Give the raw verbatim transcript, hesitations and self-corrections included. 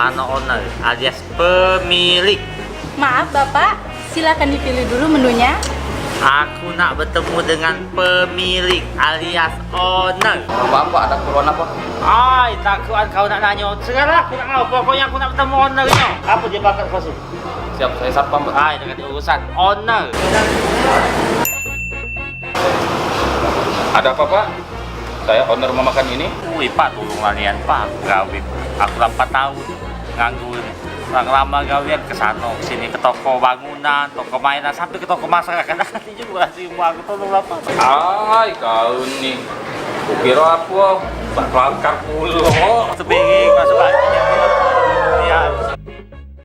Ano owner alias pemilik. Maaf Bapak, silakan dipilih dulu menunya. Aku nak bertemu dengan pemilik alias owner. Bapak, ada keperluan apa? Ai, takuan kau nak nanyo. Segala aku nak tahu. Pokoknya aku nak bertemu ownernya. Apa dia bakat kau sih? Siap, saya satpam, Pak. Ai, dengan urusan owner. Ada apa, Pak? Saya owner rumah makan ini. Wih, Pak, tolonglah nian, Pak. Gawe. Aku lah empat tahun nganggur. Orang lama gawean ke sana, ke sini, ke toko bangunan, toko mainan, sampai ke toko masyarakat. Nanti juga sih, Pak, aku tolonglah, Pak. Ai, kau ni. Kukira apa? Bak kelangkar pulo. Sepiring, masuk aja.